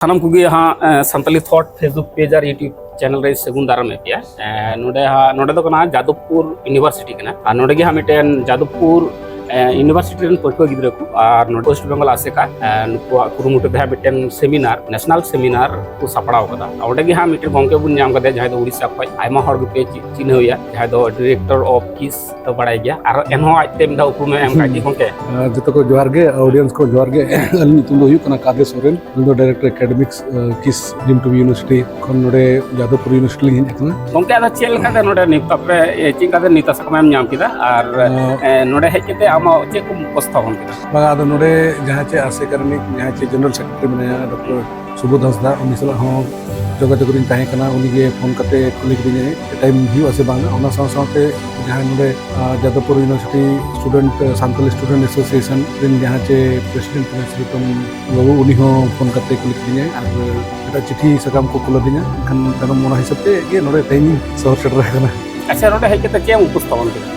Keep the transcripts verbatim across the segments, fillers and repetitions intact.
ᱥᱟᱱᱟᱢ ᱠᱚᱜᱮ ᱦᱟᱸᱜ ᱥᱟᱱᱛᱟᱞᱤ ᱛᱷᱚᱴ Facebook ᱯᱮᱡᱽ ᱟᱨ YouTube ᱪᱮᱱᱮᱞ ᱨᱮ ᱥᱟᱹᱜᱩᱱ ᱫᱟᱨᱟᱢ ᱮ ᱯᱮᱭᱟ᱾ ᱱᱚᱰᱮ ᱦᱟᱸᱜ ᱱᱚᱰᱮ ᱫᱚ ᱠᱟᱱᱟ ᱡᱟᱫᱚᱵᱽᱯᱩᱨ ᱤᱭᱩᱱᱤᱵᱷᱟᱨᱥᱤᱴᱤ ᱠᱟᱱᱟ᱾ ᱟᱨ ᱱᱚᱰᱮ ᱜᱮ ᱦᱟᱸᱜ ᱢᱤᱫᱴᱮᱱ ᱡᱟᱫᱚᱵᱽᱯᱩᱨ ᱤᱭᱩᱱᱤᱵᱷᱟᱨᱥᱤᱴᱤ ᱨᱮᱱ ᱯᱟᱹᱴᱷᱩᱣᱟᱹ ᱜᱤᱫᱽᱨᱟᱹ ᱠᱚ ᱟᱨ ᱱᱚᱰᱮ ᱳᱭᱮᱥᱴ ᱵᱮᱝᱜᱚᱞ ᱟᱥᱮᱠᱟ ᱱᱩᱠᱩᱣᱟᱜ ᱠᱩᱨᱩᱢᱩᱴᱩ ᱛᱮ ᱦᱟᱸᱜ ᱢᱤᱫᱴᱮᱱ ᱥᱮᱢᱤᱱᱟᱨ, ᱱᱮᱥᱱᱟᱞ ᱥᱮᱢᱤᱱᱟᱨ ᱠᱚ ᱥᱟᱯᱲᱟᱣ ᱠᱟᱫᱟ᱾ ᱚᱸᱰᱮ ᱜᱮ ᱦᱟᱸᱜ ᱢᱤᱫᱴᱮᱱ ᱜᱚᱢᱠᱮ ᱵᱚᱱ ᱧᱟᱢ ᱠᱟᱫᱮᱭᱟ, ᱡᱟᱦᱟᱸᱭ ᱫᱚ ᱩᱲᱤᱥᱥᱟ ᱠᱷᱚᱱ᱾ ᱟᱭᱢᱟ ᱦᱚᱲ ᱜᱮᱯᱮ ᱪᱤᱱᱦᱟᱹᱣ ᱮᱭᱟ, ᱡᱟᱦᱟᱸᱭ ᱫᱚ ᱰᱤᱨᱮᱠᱴᱚᱨ ᱚᱯᱷ ᱠᱤᱥ ᱫᱚ ᱵᱟᱲᱟᱭ ᱜᱮᱭᱟ, ᱟᱨ ᱮᱱᱦᱚᱸ ᱟᱡᱛᱮ ᱢᱤᱫ ᱫᱷᱟᱣ ᱩᱯᱨᱩᱢᱮ ᱮᱢ ᱠᱟᱜ ᱜᱮ᱾ ᱜᱚᱢᱠᱮ, ᱡᱚᱛᱚ ᱠᱚ ᱡᱚᱦᱟᱨ ᱜᱮ, ᱚᱰᱤᱭᱮᱱᱥ ᱠᱚ ᱡᱚᱦᱟᱨ ᱜᱮ᱾ ᱟᱹᱞᱤᱧ ᱧᱩᱛᱩᱢ ᱫᱚ ᱦᱩᱭᱩᱜ ᱠᱟᱱᱟ ᱠᱟᱫᱮ ᱥᱚᱨᱮᱱ᱾ ᱤᱧ ᱫᱚ ᱰᱟᱭᱨᱮᱠᱴᱚᱨ ᱮᱠᱟᱰᱮᱢᱤᱠᱥ, ᱠᱤᱥ ᱰᱤᱢ ᱴᱩ ᱵᱤ ᱤᱭᱩᱱᱤᱵᱷᱟᱨᱥᱤᱴᱤ ᱠᱷᱚᱱ ᱱᱚᱰᱮ ᱡᱟᱫᱚᱵᱽᱯᱩᱨ ᱤᱭᱩᱱᱤᱵᱷᱟᱨᱥᱤᱴᱤ ᱞᱤᱧ ᱦᱮᱡ ᱟᱠᱟᱱᱟ᱾ ᱜᱚᱢᱠᱮ, ᱟᱫᱚ ᱪᱮᱫ ᱞᱮᱠᱟᱛᱮ ᱱᱚᱰᱮ ᱱᱮᱣᱛᱟ ᱯᱮ, ᱮ, ᱪᱮᱫ ᱞᱮᱠᱟᱛᱮ ᱱᱮᱣᱛᱟ ᱥᱟᱠᱟᱢ ᱮᱢ ᱧᱟᱢ ᱠᱮᱫᱟ? ᱟᱨ, ᱟᱸ, ᱮ, ᱱᱚᱰᱮ ᱦᱮᱡ ᱠᱟᱛᱮ ᱟᱢᱟᱜ ᱪᱮᱫ ᱠᱚᱢ ᱩᱯᱚᱥᱛᱷᱟᱯᱚᱱ ᱠᱮᱫᱟ? ᱵᱟᱝ, ᱟᱫᱚ ᱱᱚᱰᱮ ᱡᱟᱦᱟᱸ ᱪᱮ ᱟᱥᱮᱠᱟ ᱨᱤᱱᱤᱡ ᱡᱟᱦᱟᱸ ᱪᱮ ᱡᱮᱱᱟᱨᱮᱞ ᱥᱮᱠᱨᱮᱴᱟᱨᱤ ᱢᱮᱱᱟᱭᱟ, ᱰᱚᱠᱴᱚᱨ ᱥᱩᱵᱳᱫᱷ ᱦᱟᱸᱥᱫᱟ, ᱩᱱᱤ ᱥᱟᱞᱟᱜ ᱦᱚᱸ ᱡᱳᱜᱟᱡᱳᱜᱽ ᱨᱤᱧ ᱛᱟᱦᱮᱸ ᱠᱟᱱᱟ᱾ ᱩᱱᱤ ᱜᱮ ᱯᱷᱳᱱ ᱠᱟᱛᱮ ᱠᱩᱞᱤ ᱠᱤᱫᱤᱧᱟᱭ, ᱴᱟᱭᱤᱢ ᱦᱩᱭᱩᱜᱼᱟ ᱥᱮ ᱵᱟᱝᱟ᱾ ᱚᱱᱟ ᱥᱟᱶ ᱥᱟᱶᱛᱮ ᱡᱟᱦᱟᱸᱭ ᱱᱚᱰᱮ, ᱟᱸ, Jadavpur university student, Santali student association ᱨᱮᱱ ᱡᱟᱦᱟᱸ ᱪᱮ ᱯᱨᱮᱥᱤᱰᱮᱱᱴ ᱠᱟᱱᱟᱭ ᱥᱨᱤᱛᱚᱢ ᱵᱟᱹᱵᱩ, ᱩᱱᱤ ᱦᱚᱸ ᱯᱷᱳᱱ ᱠᱟᱛᱮ ᱠᱩᱞᱤ ᱠᱤᱫᱤᱧᱟᱭ ᱟᱨ ᱢᱤᱫᱴᱟᱝ ᱪᱤᱴᱷᱤ ᱥᱟᱠᱟᱢ ᱠᱚ ᱠᱩᱞ ᱟᱹᱫᱤᱧᱟ᱾ ᱮᱱᱠᱷᱟᱱ ᱛᱟᱭᱱᱚᱢ ᱚᱱᱟ ᱦᱤᱥᱟᱹᱵ ᱛᱮ ᱜᱮ ᱱᱚᱰᱮ ᱛᱮᱦᱮᱧ ᱤᱧ ᱥᱚᱦᱚᱨ ᱥᱮᱴᱮᱨ ᱟᱠᱟᱱᱟ᱾ ᱟᱪᱪᱷᱟ, ᱱᱚᱰᱮ ᱦᱮᱡ ᱠᱟᱛᱮ ᱪᱮᱫ ᱮᱢ ᱩᱯᱚᱥᱛᱷᱟᱯᱚᱱ ᱠᱮᱫᱟ?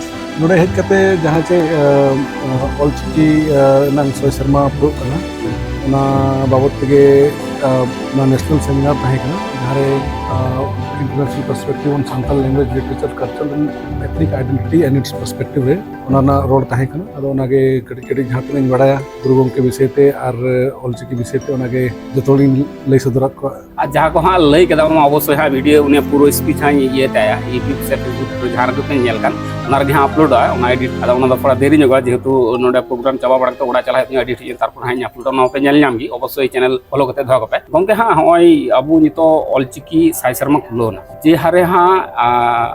ᱱᱚᱰᱮ ᱦᱮᱡ ᱠᱟᱛᱮ ᱡᱟᱦᱟᱸ ᱪᱮ, ᱟᱸ, ᱟᱸ, ᱚᱞᱪᱤᱠᱤ, ᱟᱸ, ᱨᱮᱱᱟᱜ ᱥᱚᱭ ᱥᱮᱨᱢᱟ ᱯᱩᱨᱟᱹᱜ ᱠᱟᱱᱟ, ᱚᱱᱟ ᱵᱟᱵᱚᱫ ᱛᱮᱜᱮ, ᱟᱸ, ᱚᱱᱟ ᱱᱮᱥᱱᱟᱞ ᱥᱮᱢᱤᱱᱟᱨ ᱛᱟᱦᱮᱸ ᱠᱟᱱᱟ, ᱡᱟᱦᱟᱸ ᱨᱮ, ᱟᱸ, International Perspective on Santal Language, Literature, Culture and Ethnic Identity and Its Perspective ᱨᱮ ᱚᱱᱟ ᱨᱮᱱᱟᱜ ᱨᱚᱲ ᱛᱟᱦᱮᱸ ᱠᱟᱱᱟ᱾ ᱟᱫᱚ ᱚᱱᱟᱜᱮ ᱠᱟᱹᱴᱤᱡ ᱠᱟᱹᱴᱤᱡ ᱡᱟᱦᱟᱸ ᱛᱤᱱᱟᱹᱜ ᱤᱧ ᱵᱟᱲᱟᱭᱟ ᱜᱩᱨᱩ ᱜᱚᱢᱠᱮ ᱵᱤᱥᱚᱭ ᱛᱮ ᱟᱨ ᱚᱞᱪᱤᱠᱤ ᱵᱤᱥᱚᱭ ᱛᱮ, ᱚᱱᱟᱜᱮ ᱡᱚᱛᱚ ᱦᱚᱲᱤᱧ ᱞᱟᱹᱭ ᱥᱚᱫᱚᱨᱟᱫ ᱠᱚᱣᱟ᱾ ᱟᱨ ᱡᱟᱦᱟᱸ ᱠᱚ ᱦᱟᱸᱜ ᱞᱟᱹᱭ ᱠᱮᱫᱟ, ᱚᱱᱟ ᱚᱵᱚᱥᱥᱳᱭ ᱦᱟᱸᱜ ᱵᱷᱤᱰᱤᱭᱳ ᱩᱱᱤᱭᱟᱜ ᱯᱩᱨᱟᱹ ᱥᱯᱤᱪ ᱦᱟᱸᱜ ᱤᱧ ᱤᱭᱟᱹ ᱛᱟᱭᱟ, YouTube ᱥᱮ Facebook ᱨᱮ ᱡᱟᱦᱟᱸ ᱨᱮᱜᱮ ᱯᱮ ᱧᱮᱞ ᱠᱟᱱ, ᱚᱱᱟ ᱨᱮᱜᱮ ᱦᱟᱸᱜ ᱟᱯᱞᱳᱰᱚᱜᱼᱟ᱾ ᱚᱱᱟ ᱮᱰᱤᱴ, ᱟᱫᱚ ᱚᱱᱟ ᱫᱚ ᱛᱷᱚᱲᱟ ᱫᱮᱨᱤ ᱧᱚᱜᱚᱜᱼᱟ, ᱡᱮᱦᱮᱛᱩ ᱱᱚᱰᱮ ᱯᱨᱳᱜᱨᱟᱢ ᱪᱟᱵᱟ ᱵᱟᱲᱟ ᱠᱟᱛᱮ ᱚᱲᱟᱜ ᱪᱟᱞᱟᱜ ᱦᱩᱭᱩᱜ ᱛᱤᱧᱟ, ᱮᱰᱤᱴ ᱦᱩᱭᱩᱜᱼᱟ, ᱛᱟᱨᱯᱚᱨ ᱦᱟᱸᱜ ᱤᱧ ᱟᱯᱞᱳᱰᱟ᱾ ᱚᱱᱟ ᱯᱮ ᱧᱮᱞ ᱧᱟᱢ ᱜᱮ, ᱚᱵᱚᱥᱥᱳᱭ ᱪᱮᱱᱮᱞ ᱯᱷᱚᱞᱳ ᱠᱟᱛᱮ ᱫᱚᱦᱚ ᱠᱟᱯᱮ᱾ ᱜᱚᱢᱠᱮ, ᱦᱟᱸᱜ ᱦᱚᱸᱜᱼᱚᱭ ᱟᱵᱚ ᱱᱤᱛᱚᱜ ᱚᱞᱪᱤᱠᱤ ᱥᱟᱭ ᱥᱮᱨᱢᱟ ᱠᱷᱩᱞᱟᱹᱣ ᱮᱱᱟ, ᱡᱮ ᱦᱟᱨᱮ ᱦᱟᱸᱜ, ᱟ,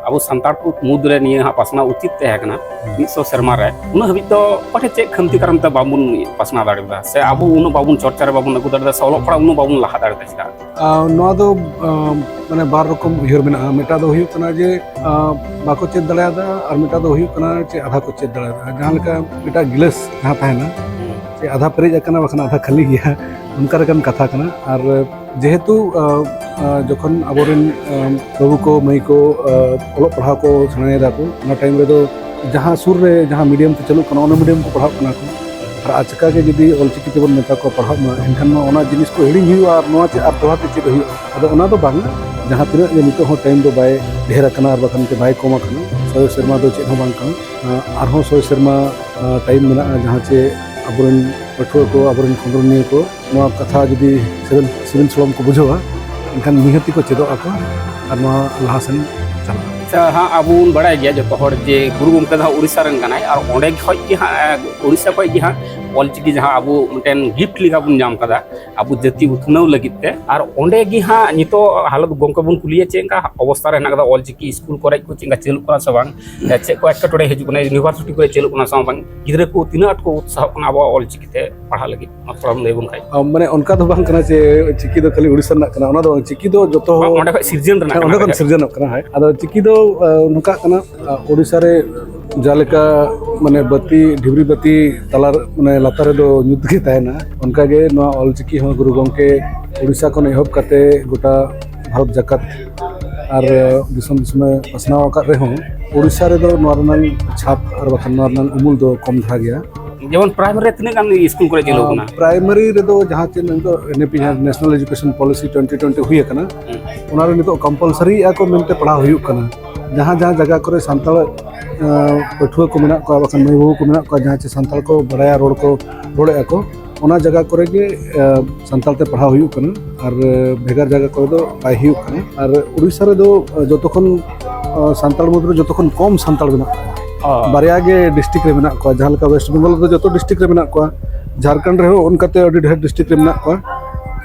ᱟᱵᱚ ᱥᱟᱱᱛᱟᱲ ᱠᱚ ᱢᱩᱫᱽ ᱨᱮ ᱱᱤᱭᱟᱹ ᱦᱟᱸᱜ ᱯᱟᱥᱱᱟᱣ ᱩᱪᱤᱛ ᱛᱟᱦᱮᱸ ᱠᱟᱱᱟ, ᱢᱤᱫ ᱥᱚ ᱥᱮᱨᱢᱟ ᱨᱮ, ᱩᱱᱟᱹᱜ ᱦᱟᱹᱵᱤᱡ ᱫᱚ ᱚᱠᱟ ᱴᱷᱮᱱ ᱪᱮᱫ ᱠᱷᱟᱢᱛᱤ ᱠᱟᱨᱚᱱ ᱛᱮ ᱵᱟᱵᱚᱱ ᱯᱟᱥᱱᱟᱣ ᱫᱟᱲᱮ ᱠᱟᱫᱟ, ᱥᱮ ᱟᱵᱚ ᱩᱱᱟᱹᱜ ᱵᱟᱵᱚᱱ ᱪᱚᱨᱪᱟ ᱨᱮ ᱵᱟᱵᱚᱱ ᱟᱹᱜᱩ ᱫᱟᱲᱮ ᱠᱟᱫᱟ, ᱥᱮ ᱚᱞᱚᱜ ᱯᱟᱲᱦᱟᱜ ᱩᱱᱟᱹᱜ ᱵᱟᱵᱚᱱ ᱞᱟᱦᱟ ᱫᱟᱲᱮ ᱠᱟᱫᱟ, ᱪᱮᱫᱟᱜ? ᱟᱨ ᱱᱚᱣᱟ ᱫᱚ, ᱟᱸ, ᱢᱟᱱᱮ ᱵᱟᱨ ᱨᱚᱠᱚᱢ ᱩᱭᱦᱟᱹᱨ ᱢᱮᱱᱟᱜᱼᱟ᱾ ᱢᱤᱫᱴᱟᱝ ᱫᱚ ᱦᱩᱭᱩᱜ ᱠᱟᱱᱟ ᱡᱮ, ᱟᱸ, ᱵᱟᱠᱚ ᱪᱮᱫ ᱫᱟᱲᱮᱭᱟᱫᱟ, ᱟᱨ ᱢᱤᱫᱴᱟᱝ ᱫᱚ ᱦᱩᱭᱩᱜ ᱠᱟᱱᱟ ᱡᱮ ᱟᱫᱷᱟ ᱠᱚ ᱪᱮᱫ ᱫᱟᱲᱮᱭᱟᱫᱟ᱾ ᱡᱟᱦᱟᱸ ᱞᱮᱠᱟ ᱢᱤᱫᱴᱟᱝ ᱜᱤᱞᱟᱹᱥ ᱡᱟᱦᱟᱸ ᱛᱟᱦᱮᱱᱟ, ᱡᱮ ᱟᱫᱷᱟ ᱯᱮᱨᱮᱡ ᱟᱠᱟᱱᱟ ᱵᱟᱠᱷᱟᱱ ᱟᱫᱷᱟ ᱠᱷᱟᱹᱞᱤ ᱜᱮᱭᱟ, ᱚᱱᱠᱟ ᱞᱮᱠᱟᱱ ᱠᱟᱛᱷᱟ ᱠᱟᱱᱟ᱾ ᱟᱨ ᱡᱮᱦᱮᱛᱩ, ᱟᱸ, ᱟᱸ, ᱡᱚᱠᱷᱚᱱ ᱟᱵᱚᱨᱮᱱ, ᱟᱸ, ᱵᱟᱹᱵᱩ ᱠᱚ, ᱢᱟᱹᱭ ᱠᱚ, ᱟᱸ, ᱚᱞᱚᱜ ᱯᱟᱲᱦᱟᱣ ᱠᱚ ᱥᱮᱬᱟᱭᱮᱫᱟ ᱠᱚ, ᱚᱱᱟ ᱴᱟᱭᱤᱢ ᱨᱮᱫᱚ ᱡᱟᱦᱟᱸ ᱥᱩᱨ ᱨᱮ ᱡᱟᱦᱟᱸ ᱢᱤᱰᱤᱭᱟᱢ ᱛᱮ ᱪᱟᱹᱞᱩᱜ ᱠᱟᱱᱟ, ᱚᱱᱟ ᱢᱤᱰᱤᱭᱟᱢ ᱠᱚ ᱯᱟᱲᱦᱟᱜ ᱠᱟᱱᱟ ᱠᱚ᱾ ᱟᱨ ᱟᱪᱠᱟ ᱜᱮ ᱡᱩᱫᱤ ᱚᱞᱪᱤᱠᱤ ᱛᱮᱵᱚᱱ ᱢᱮᱛᱟ ᱠᱚᱣᱟ ᱯᱟᱲᱦᱟᱜ ᱢᱟ, ᱮᱱᱠᱷᱟᱱ ᱢᱟ ᱚᱱᱟ ᱡᱤᱱᱤᱥ ᱠᱚ ᱦᱤᱲᱤᱧ ᱦᱩᱭᱩᱜᱼᱟ᱾ ᱟᱨ ᱱᱚᱣᱟ ᱪᱮᱫ ᱟᱨ ᱫᱚᱦᱲᱟ ᱛᱮ ᱪᱮᱫ ᱦᱩᱭᱩᱜᱼᱟ? ᱟᱫᱚ ᱚᱱᱟ ᱫᱚ ᱵᱟᱝ, ᱡᱟᱦᱟᱸ ᱛᱤᱱᱟᱹᱜ ᱜᱮ ᱱᱤᱛᱚᱜ ᱦᱚᱸ ᱴᱟᱭᱤᱢ ᱫᱚ ᱵᱟᱭ ᱰᱷᱮᱨ ᱟᱠᱟᱱᱟ ᱟᱨ ᱵᱟᱠᱷᱟᱱ ᱛᱮ ᱵᱟᱭ ᱠᱚᱢ ᱟᱠᱟᱱᱟ᱾ ᱥᱚᱭ ᱥᱮᱨᱢᱟ ᱫᱚ ᱪᱮᱫ ᱦᱚᱸ ᱵᱟᱝ ᱠᱟᱱᱟ᱾ ᱟᱨᱦᱚᱸ ᱥᱚᱭ ᱥᱮᱨᱢᱟ ᱴᱟᱭᱤᱢ ᱢᱮᱱᱟᱜᱼᱟ, ᱡᱟᱦᱟᱸ ᱪᱮ ᱟᱵᱚᱨᱮᱱ ᱯᱟᱹᱴᱷᱩᱣᱟᱹ ᱠᱚ, ᱟᱵᱚᱨᱮᱱ ᱠᱷᱚᱸᱫᱽᱨᱚᱱᱤᱭᱟᱹ ᱠᱚ ᱱᱚᱣᱟ ᱠᱟᱛᱷᱟ ᱡᱩᱫᱤ ᱥᱤᱵᱤᱞ ᱥᱤᱵᱤᱞ ᱥᱚᱲᱚᱢ ᱠᱚ ᱵᱩᱡᱷᱟᱹᱣᱟ, ᱮᱱᱠᱷᱟᱱ ᱱᱤᱦᱟᱹᱛᱤ ᱠᱚ ᱪᱮᱫᱚᱜ ᱟᱠᱚ ᱟᱨ ᱱᱚᱣᱟ ᱞᱟᱦᱟ ᱥᱮᱱ ᱪᱟᱞᱟᱜᱼᱟ᱾ ᱟᱪᱪᱷᱟ, ᱦᱟᱸᱜ ᱟᱵᱚ ᱵᱚᱱ ᱵᱟᱲᱟᱭ ᱜᱮᱭᱟ ᱡᱚᱛᱚ ᱦᱚᱲ ᱡᱮ ᱜᱩᱨᱩ ᱜᱚᱢᱠᱮ ᱫᱚ ᱦᱟᱸᱜ ᱩᱲᱤᱥᱥᱟ ᱨᱮᱱ ᱠᱟᱱᱟᱭ, ᱟᱨ ᱚᱸᱰᱮ ᱠᱷᱚᱡ ᱜᱮ ᱦᱟᱸᱜ, ᱩᱲᱤᱥᱥᱟ ᱠᱷᱚᱡ ᱜᱮ ᱦᱟᱸᱜ ᱚᱞᱪᱤᱠᱤ ᱡᱟᱦᱟᱸ ᱟᱵᱚ ᱢᱤᱫᱴᱮᱱ ᱜᱤᱯᱷᱴ ᱞᱮᱠᱟ ᱵᱚᱱ ᱧᱟᱢ ᱠᱟᱫᱟ ᱟᱵᱚ ᱡᱟᱹᱛᱤ ᱩᱛᱱᱟᱹᱣ ᱞᱟᱹᱜᱤᱫ ᱛᱮ᱾ ᱟᱨ ᱚᱸᱰᱮ ᱜᱮ ᱦᱟᱸᱜ ᱱᱤᱛᱚᱜ ᱦᱟᱞᱚᱛ ᱜᱚᱢᱠᱮ ᱵᱚᱱ ᱠᱩᱞᱤᱭᱟ ᱪᱮᱫ ᱞᱮᱠᱟ ᱚᱵᱚᱥᱛᱟ ᱨᱮ ᱦᱮᱱᱟᱜ ᱠᱟᱫᱟ ᱚᱞᱪᱤᱠᱤ ᱥᱠᱩᱞ ᱠᱚᱨᱮ ᱠᱚ ᱪᱮᱫ ᱞᱮᱠᱟ ᱪᱟᱹᱞᱩᱜ ᱠᱟᱱᱟ ᱥᱮ ᱵᱟᱝ, ᱪᱮᱫ ᱠᱚ ᱮᱴᱠᱮᱴᱚᱬᱮ ᱦᱤᱡᱩᱜ ᱠᱟᱱᱟ, ᱤᱭᱩᱱᱤᱵᱷᱟᱨᱥᱤᱴᱤ ᱠᱚᱨᱮ ᱪᱟᱹᱞᱩᱜ ᱠᱟᱱᱟ ᱥᱮ ᱵᱟᱝ, ᱜᱤᱫᱽᱨᱟᱹ ᱠᱚ ᱛᱤᱱᱟᱹᱜ ᱟᱸᱴ ᱠᱚ ᱩᱛᱥᱟᱦᱚᱜ ᱠᱟᱱᱟ ᱟᱵᱚᱣᱟᱜ ᱚᱞᱪᱤᱠᱤ ᱛᱮ ᱯᱟᱲᱦᱟᱜ ᱞᱟᱹᱜᱤᱫ, ᱚᱱᱟ ᱛᱷᱚᱲᱟᱢ ᱞᱟᱹᱭ ᱵᱚᱱ ᱠᱷᱟᱡ᱾ ᱟᱢ, ᱢᱟᱱᱮ ᱚᱱᱠᱟ ᱫᱚ ᱵᱟᱝ ᱠᱟᱱᱟ ᱡᱮ ᱪᱤᱠᱤ ᱫᱚ ᱠᱷᱟᱹᱞᱤ ᱩᱲᱤᱥᱥᱟ ᱨᱮᱱᱟᱜ ᱠᱟᱱᱟ, ᱚᱱᱟ ᱫᱚ ᱵᱟᱝ᱾ ᱪᱤᱠᱤ ᱫᱚ ᱡᱚᱛᱚ ᱵᱟᱝ, ᱚᱸᱰᱮ ᱠᱷᱚᱡ ᱥᱤᱨᱡᱚᱱ ᱨᱮᱱᱟᱜ ᱦᱮᱸ, ᱠᱟᱱᱟ ᱚᱸᱰᱮ ᱠᱷᱚᱱ ᱠᱟᱡᱟᱠ᱾ ᱥᱤᱨᱡᱚᱱᱚᱜ ᱠᱟᱱᱟ᱾ ᱦᱮᱸ, ᱟᱫᱚ ᱪᱤᱠᱤ ᱫᱚ ᱟᱸ, ᱱᱚᱝᱠᱟᱜ ᱠᱟᱱᱟ, ᱟᱸ, ᱳᱰᱤᱥᱟ ᱨᱮ ᱡᱟᱦᱟᱸ ᱞᱮᱠᱟ ᱢᱟᱱᱮ ᱵᱟᱹᱛᱤ ᱰᱷᱤᱵᱽᱨᱤ ᱵᱟᱹᱛᱤ ᱛᱟᱞᱟ ᱨᱮ, ᱢᱟᱱᱮ ᱞᱟᱛᱟᱨ ᱨᱮᱫᱚ ᱧᱩᱛ ᱜᱮ ᱛᱟᱦᱮᱱᱟ, ᱚᱱᱠᱟᱜᱮ ᱱᱚᱣᱟ ᱚᱞᱪᱤᱠᱤ ᱦᱚᱸ ᱜᱩᱨᱩ ᱜᱚᱢᱠᱮ ᱳᱰᱤᱥᱟ ᱠᱷᱚᱱ ᱮᱦᱚᱵ ᱠᱟᱛᱮ ᱜᱚᱴᱟ ᱵᱷᱟᱨᱚᱛ ᱡᱟᱠᱟᱛ ᱟᱨ ᱫᱤᱥᱚᱢ ᱫᱤᱥᱚᱢᱮ ᱯᱟᱥᱱᱟᱣ ᱟᱠᱟᱫ ᱨᱮᱦᱚᱸ, ᱳᱰᱤᱥᱟ ᱨᱮᱫᱚ ᱱᱚᱣᱟ ᱨᱮᱱᱟᱜ ᱪᱷᱟᱯ ᱟᱨ ᱵᱟᱠᱷᱟᱱ ᱱᱚᱣᱟ ᱨᱮᱱᱟᱜ ᱩᱢᱩᱞ ᱫᱚ ᱠᱚᱢ ᱫᱷᱟᱨᱟ ᱜᱮᱭᱟ᱾ ᱡᱮᱢᱚᱱ ᱯᱨᱟᱭᱢᱟᱨᱤ ᱨᱮ ᱛᱤᱱᱟᱹᱜ ᱜᱟᱱ ᱥᱠᱩᱞ ᱠᱚᱨᱮ ᱪᱟᱹᱞᱩ ᱠᱟᱱᱟ? ᱯᱨᱟᱭᱢᱟᱨᱤ ᱨᱮᱫᱚ ᱡᱟᱦᱟᱸ ᱪᱮᱫ ᱱᱤᱛᱚᱜ ᱮᱱ ᱤ ᱯᱤ, ᱡᱟᱦᱟᱸ national education policy twenty twenty ᱦᱩᱭ ᱟᱠᱟᱱᱟ, ᱦᱩᱸ᱾ ᱚᱱᱟ ᱨᱮ ᱱᱤᱛᱚᱜ ᱠᱚᱢᱯᱟᱞᱥᱟᱨᱤᱭᱮᱫᱼᱟ ᱠᱚ ᱢᱮᱱᱛᱮ ᱯᱟᱲᱦᱟᱣ ᱦᱩᱭᱩᱜ ᱠᱟᱱᱟ᱾ ᱡᱟᱦᱟᱸ ᱡᱟᱦᱟᱸ ᱡᱟᱭᱜᱟ ᱠᱚᱨᱮ ᱥᱟᱱᱛᱟᱲ ᱟᱸ, ᱯᱟᱹᱴᱷᱩᱣᱟᱹ ᱠᱚ ᱢᱮᱱᱟᱜ ᱠᱚᱣᱟ, ᱵᱟᱠᱷᱟᱱ ᱢᱟᱹᱭ ᱵᱟᱹᱵᱩ ᱠᱚ ᱢᱮᱱᱟᱜ ᱠᱚᱣᱟ, ᱡᱟᱦᱟᱸ ᱪᱮ ᱥᱟᱱᱛᱟᱲ ᱠᱚ ᱵᱟᱲᱟᱭᱟ, ᱨᱚᱲ ᱠᱚ ᱨᱚᱲᱮᱫᱼᱟ ᱠᱚ, ᱚᱱᱟ ᱡᱟᱭᱜᱟ ᱠᱚᱨᱮ ᱜᱮ ᱟᱸ, ᱥᱟᱱᱛᱟᱲ ᱛᱮ ᱯᱟᱲᱦᱟᱣ ᱦᱩᱭᱩᱜ ᱠᱟᱱᱟ᱾ ᱟᱨ ᱟᱸ, ᱵᱷᱮᱜᱟᱨ ᱡᱟᱭᱜᱟ ᱠᱚᱨᱮ ᱫᱚ ᱵᱟᱭ ᱦᱩᱭᱩᱜ ᱠᱟᱱᱟ᱾ ᱟᱨ ᱩᱲᱤᱥᱥᱟ ᱨᱮᱫᱚ ᱟᱸ, ᱡᱚᱛᱚ ᱠᱷᱚᱱ ᱟᱸ, ᱥᱟᱱᱛᱟᱲ ᱢᱩᱫᱽ ᱨᱮ ᱡᱚᱛᱚ ᱠᱷᱚᱱ ᱠᱚᱢ ᱥᱟᱱᱛᱟᱲ ᱢᱮᱱᱟᱜ ᱠᱚᱣᱟ᱾ ᱚ᱾ ᱵᱟᱨᱭᱟ ᱜᱮ ᱰᱤᱥᱴᱨᱤᱠᱴ ᱨᱮ ᱢᱮᱱᱟᱜ ᱠᱚᱣᱟ, ᱡᱟᱦᱟᱸ ᱞᱮᱠᱟ ᱳᱭᱮᱥᱴ ᱵᱮᱝᱜᱚᱞ ᱨᱮᱫᱚ ᱡᱚᱛᱚ ᱰᱤᱥᱴᱨᱤᱠᱴ ᱨᱮ ᱢᱮᱱᱟᱜ ᱠᱚᱣᱟ, ᱡᱷᱟᱲᱠᱷᱚᱸᱰ ᱨᱮᱦᱚᱸ ᱚᱱᱠᱟᱛᱮ ᱟᱹᱰᱤ ᱰᱷᱮᱨ ᱰᱤᱥᱴᱨᱤᱠᱴ ᱨᱮ ᱢᱮᱱᱟᱜ ᱠᱚᱣᱟ,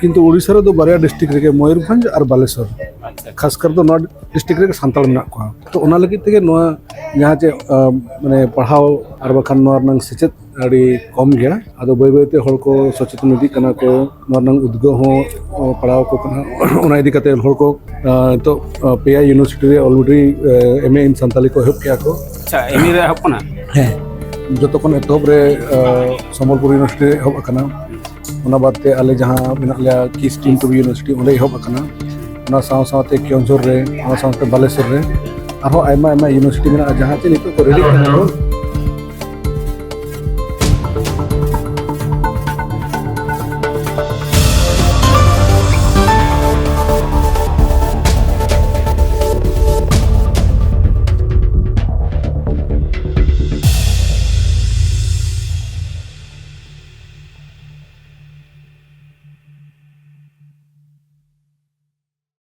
ᱠᱤᱱᱛᱩ ᱩᱲᱤᱥᱥᱟ ᱨᱮᱫᱚ ᱵᱟᱨᱭᱟ ᱰᱤᱥᱴᱨᱤᱠᱴ ᱨᱮᱜᱮ, ᱢᱚᱭᱩᱨᱵᱷᱚᱸᱡᱽ ᱟᱨ ᱵᱟᱞᱮᱥᱚᱨ᱾ ᱟᱪᱪᱷᱟ᱾ ᱠᱷᱟᱥ ᱠᱟᱨ ᱫᱚ ᱱᱚᱣᱟ ᱰᱤᱥᱴᱨᱤᱠᱴ ᱨᱮᱜᱮ ᱥᱟᱱᱛᱟᱲ ᱢᱮᱱᱟᱜ ᱠᱚᱣᱟ᱾ ᱛᱚ ᱚᱱᱟ ᱞᱟᱹᱜᱤᱫ ᱛᱮᱜᱮ ᱱᱚᱣᱟ ᱡᱟᱦᱟᱸ ᱪᱮ, ᱟᱸ, ᱢᱟᱱᱮ ᱯᱟᱲᱦᱟᱣ ᱟᱨ ᱵᱟᱠᱷᱟᱱ ᱱᱚᱣᱟ ᱨᱮᱱᱟᱜ ᱥᱮᱪᱮᱫ ᱟᱹᱰᱤ ᱠᱚᱢ ᱜᱮᱭᱟ᱾ ᱟᱫᱚ ᱵᱟᱹᱭ ᱵᱟᱹᱭᱛᱮ ᱦᱚᱲ ᱠᱚ ᱥᱚᱪᱮᱛᱚᱱ ᱤᱫᱤᱜ ᱠᱟᱱᱟ ᱠᱚ, ᱱᱚᱣᱟ ᱨᱮᱱᱟᱜ ᱩᱫᱽᱜᱟᱹᱣ ᱦᱚᱸ, ᱟᱸ, ᱯᱟᱲᱟᱣ ᱟᱠᱚ ᱠᱟᱱᱟ᱾ ᱚᱱᱟ ᱤᱫᱤ ᱠᱟᱛᱮ ᱦᱚᱲ ᱠᱚ, ᱟᱸ, ᱱᱤᱛᱚᱜ, ᱟᱸ, ᱯᱮᱭᱟ ᱤᱭᱩᱱᱤᱵᱷᱟᱨᱥᱤᱴᱤ ᱨᱮ already, ᱟᱸ, ᱮᱢ ᱮ in ᱥᱟᱱᱛᱟᱞᱤ ᱠᱚ ᱮᱦᱚᱵ ᱠᱮᱜᱼᱟ ᱠᱚ᱾ ᱟᱪᱪᱷᱟ, ᱮᱢ ᱮ ᱨᱮ ᱮᱦᱚᱵ ᱠᱟᱱᱟ? ᱦᱮᱸ, ᱡᱚᱛᱚ ᱠᱷᱚᱱ ᱮᱛᱚᱦᱚᱵ ᱨᱮ, ᱟᱸ, ᱥᱚᱢᱵᱚᱞᱯᱩᱨ ᱤᱭᱩᱱᱤᱵᱷᱟᱨᱥᱤᱴᱤ ᱨᱮ ᱮᱦᱚᱵ ᱟᱠᱟᱱᱟ᱾ ᱚᱱᱟ ᱵᱟᱫ ᱛᱮ ᱟᱞᱮ ᱡᱟᱦᱟᱸ ᱢᱮᱱᱟᱜ ᱞᱮᱭᱟ, ᱠᱤᱥ ᱴᱤᱢ ᱴᱩ ᱤᱭᱩᱱᱤᱵᱷᱟᱨᱥᱤᱴᱤ, ᱚᱸᱰᱮ ᱮᱦᱚᱵ ᱟᱠᱟᱱᱟ᱾ ᱚᱱᱟ ᱥᱟᱶ ᱥᱟᱶᱛᱮ ᱠᱮᱣᱚᱱᱡᱷᱚᱨ ᱨᱮ, ᱚᱱᱟ ᱥᱟᱶᱛᱮ ᱵᱟᱞᱮᱥᱚᱨ ᱨᱮ, ᱟᱨᱦᱚᱸ ᱟᱭᱢᱟ ᱟᱭᱢᱟ ᱤᱭᱩᱱᱤᱵᱷᱟᱨᱥᱤᱴᱤ ᱢᱮᱱᱟᱜᱼᱟ, ᱡᱟᱦᱟᱸ ᱪᱮ ᱱᱤᱛᱚᱜ ᱠᱚ ᱨᱮᱰᱤᱜ ᱠᱟᱱᱟ ᱠᱚ᱾